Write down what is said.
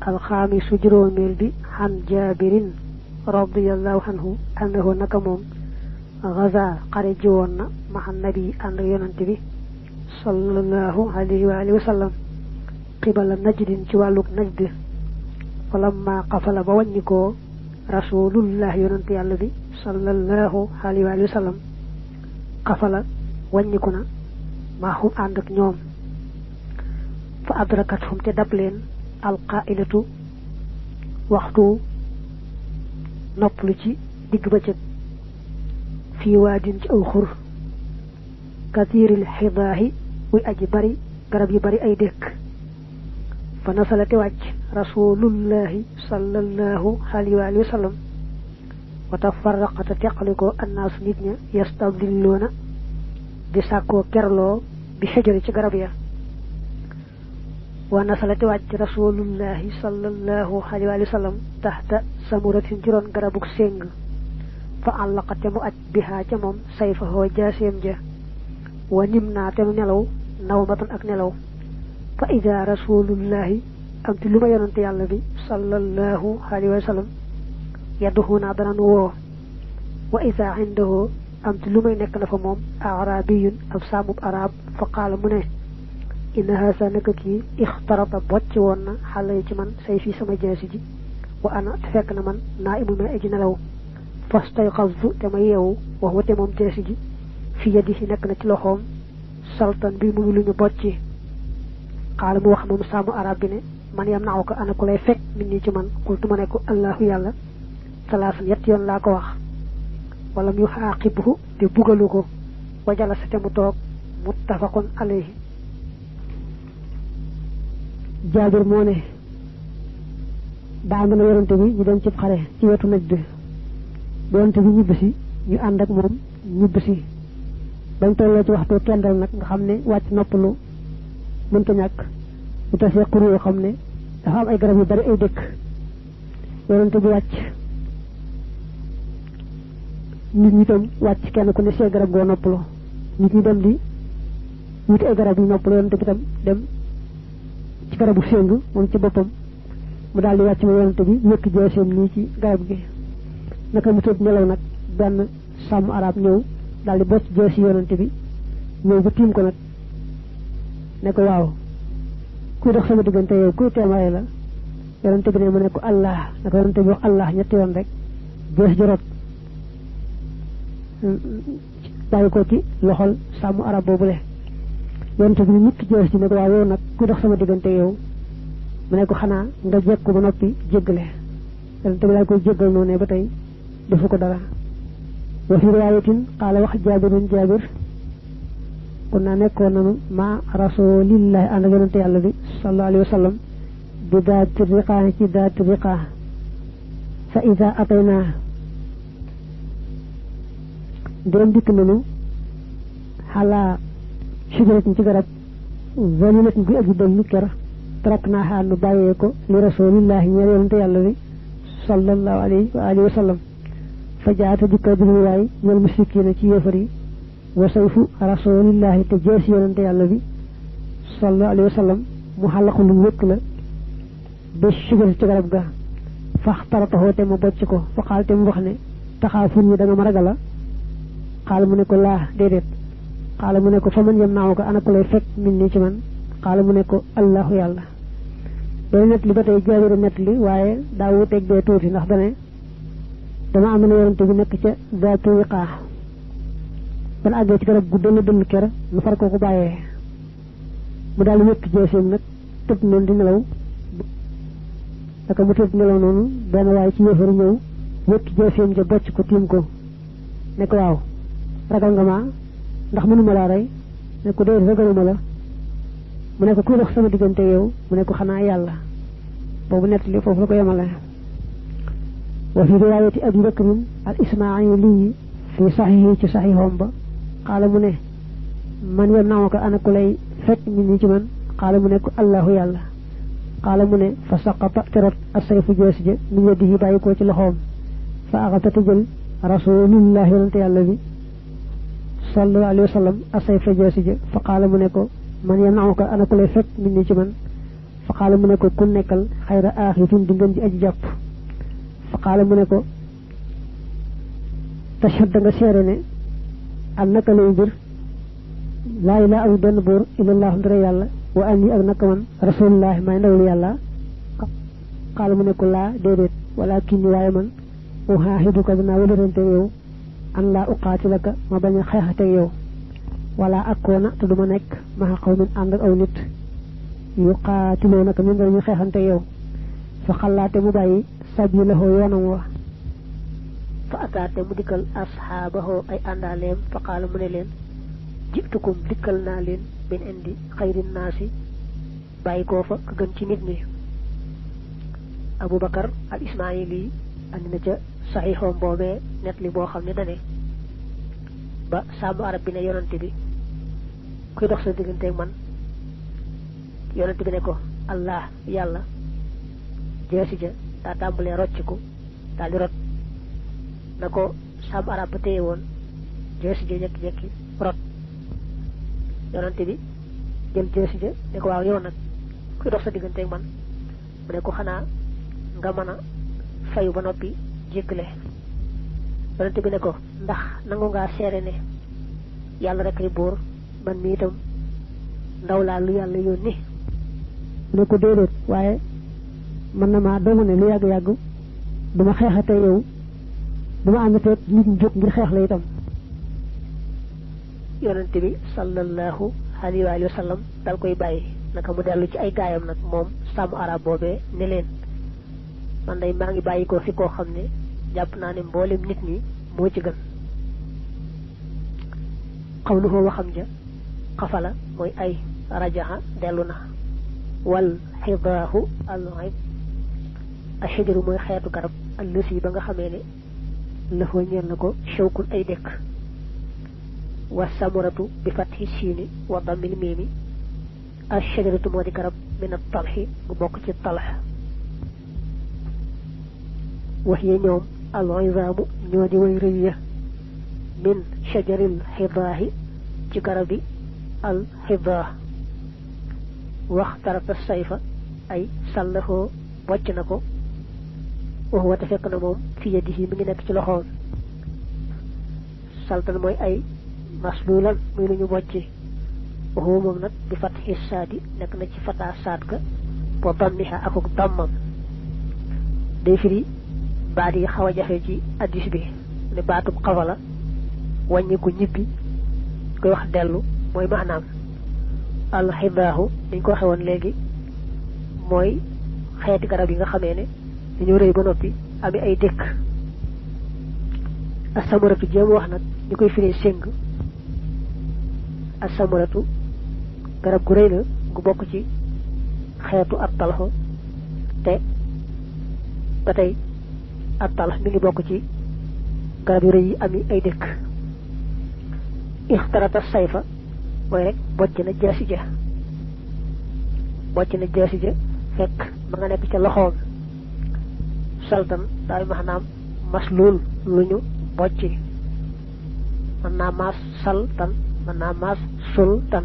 الخامس جروميل بي عن جابر رضي الله عنه أنه نكموم غزا قرجون مع النبي أن ينتبه صلى الله عليه وآله وسلم قبل نجد جوالك نجد فلما قفل بوانيكو رسول الله ينتبه الذي صلى الله عليه وآله وسلم قفل وانيكونا ما هم عندك نيوم فأدركتهم تدبلين القائلة وقتو نطلتي دقبتك في واد أخر كثير الحضاه وأجبري قربي بري أيديك فنصلت وجه رسول الله صلى الله عليه وآله وسلم وتفرقت تقلق الناس نتنيا يستظلون بساكو كرلو بشجر قربيا ونصلت وجه رسول الله صلى الله عليه وسلم تحت سمورة جرون قربك سينغ فعلقت مؤت بها جمم سيفه جاسيم جه ونمنا تم نلو نومة أك نلو فإذا رسول الله أمت لما ينتي النبي صلى الله عليه وسلم يدهونا دنانو وإذا عنده أمت لما ينكنا فموم أعرابي أبسام أراب فقال منه إن هذا نككي اخترط بوتش ونا حالي جمن سيفي سما جاسجي وأنا تفكنا من نائم ما أجن لو فاستيقظت تميو وهو تمام جاسجي في يده نكنا تلوهم سلطان بمولين بوتشي قال مو wax mom samu arab bi ne man yam naaw ko ana ko lay fek min ni ci man qultu maneko allah yalla salasan yett yon la ko wax wala mu haqibuhu te bugaluko wajala sa temu tok muttafaqun alayhi jabir mo ne baam na yorante bi ñu dem ci xare ci wetu najj donte bi ñibisi ñu and ak mom ñibisi bañ tollo ci waxtu kendal nak nga xamne wacc noppalu mënta ñak bu tassé xuru yo xamne dafa am ay garab yu bari ay dekk yorante bi wacc nit ñi tam wacc kenn ku ne sé garab go noppalu nit ñi dem di wut ay garab yu noppalu yorante bi tam dem ci garabu sengu mom ci bopam mu dal di wacc mo yorante bi yëk jëssem ni ci garab gi naka mu tud nelaw nak ben sam arab ñew dal di bocc jëssi yorante bi ñew bu tim ko nak ne ko waaw ku dox sama digante yow ku témay la yorante bi ne mu ne ko allah naka yorante bi wax allah ñetti yoon rek jëss jorot bay ko ci loxol sam arab bobule yorante bi nit jëss ne ko waaw yow nak ku dox sama digante yow mu ne ko xana nga jekku ba nopi jéggale yorante bi la ko jéggal noné ba tay defu ko dara wa fi riwayatin qala wax jabir كنا نكون مع رسول الله أن ينتهي الذي صلى الله عليه وسلم بذات الرقاة ذات الرقاة فإذا أتينا دون ديك منو على شجرة تجرب ظلمة بأجد النكرة تركناها نبايعكو لرسول الله ينتهي الذي صلى الله عليه وآله وسلم فجاءت ذكر بالرواي والمشركين يفري وسيف رسول الله تجاسي يونتي النبي صلى الله عليه وسلم محلق لوك لا بالشجر تغرب غا فاخترته تم بوتشكو فقال تم وخني تخافوني دا ما رغلا قال منكو لا ديدت قال منكو فمن يمنعك انا كولاي فك مني ci man قال منكو الله يالله day net li batay jaaru net li waye da wutek be tuti ndax dane dama am na yorante bi nek ci zaatu wiqa ban agge ci garab guddal dënd kër mu far ko ko bayé mu dal wëkk jëssem nak tepp non di nelaw ak mu tepp nelaw nonu ben way ci yëfër ñew wëkk jëssem ja bocc ko tim ko ne ko waaw ragal nga ma ndax mënu ma la ray ne ko dee ragaluma la mu ne ko ku dox sama digënté yow mu ne ko xana yalla bobu net li fofu la ko yamale wa fi riwayati abi bakr al isma'ili fi sahihi ci sahihom ba قال منه من يمنعك أنا كلي فك مني جمن قال منه الله يالله قال منه فسقط ترت السيف جاسج من يده بايكو ci loxom فأغتت جل رسول الله الذي صلى الله عليه وسلم السيف جاسج فقال منه من يمنعك أنا كلي فك مني جمن fa qala mu ne ko ku nekkal khayra akhifin di ngeen di aji japp fa qala mu ne ko tashhad nga séré ne annaka lay bir la ilaha illa ben bur illallah ndara yalla wa anni ak naka man rasulullah may ndawul yalla qala mu ne ko la dedet walakin waye man uhahiduka bina wulirante yow an la uqatilaka ma baña xexate yow wala akona te duma nek ma qawmin and ak aw nit yuqatilunaka min dañu xexante yow fa xalaate mu bayyi sabilahu yoonam wa fa ataate mu dikal ashabahu ay andalem fa qala mu ne len jiktukum dikal na len min indi khairin nasi bayiko fa ka gën ci nit ñi Abu Bakar al Ismaili andina ca sahihom bobé net li bo xamne dane ba sabu arab bi ne yonante bi kuy dox sa digënté man yonante bi ne ko Allah yalla jeesi ja ta tambalé rocciku dal di rot nako sabu arab ba téye won jeesi ja jek jekki rot yonante bi jël jeesi ja ne ko waaw yow nak kuy dox sa digënté man mu ne ko xana nga mëna fayu ba nopi jéggale yonante bi ne ko ndax nangu nga séré ne yalla rek ay boor man mi itam ndaw la lu yalla yoni ne ko dédé waye man na ma do ne lu yag yag duma xexate yow duma andate nit ñu jot ngir xex la itam yonante bi sallallahu alayhi wa sallam dal koy bayyi naka mu delu ci ay gaayam nak mom samu arab bobé ne len man day ma ngi bayiko fi ko xamne japp na ne mbolem nit ñi mo ci gën qawluhu wa khamja qafala moy ay rajaha deluna wal hidahu al ghaib ashjaru moy xétu garab allasi ba nga xamé ne la fo ñël nako shawkul ay dekk wa samuratu bi fathi shini wa damil mimi ashjaratu modi garab min at talhi bu bok ci talah وهي نيوم العظام نيودي ويرية من شجر الحضاه جكرب الحضاه واخترت السيف أي سله بوجنكو وهو تفقنا موم في يده من نك لخون سلطن موي أي مسلولا من نيوبوجي وهو موم نك بفتح السادي نك نك فتح سادك وضمها أكوك ضمم ديفري baadi xawa jafé ci hadith bi ne baatub xawala wañi ko ñibbi koy wax delu moy maanaam al hidahu dañ ko xewon legi moy xéeti garab yi nga xamé ne dañu reey ba nopi ami ay dekk asamuratu jëm wax nak ñukoy firé seng asamuratu garab gu reey la gu bok ci xéetu at talho te batay atal mi ngi bok ci garab yu reuy ami ay dekk ikhtarata sayfa moy rek bocc na jassi ja fek ma nga nek ci loxom sultan day mahnam maslul luñu bocci man na mas sultan man na mas sultan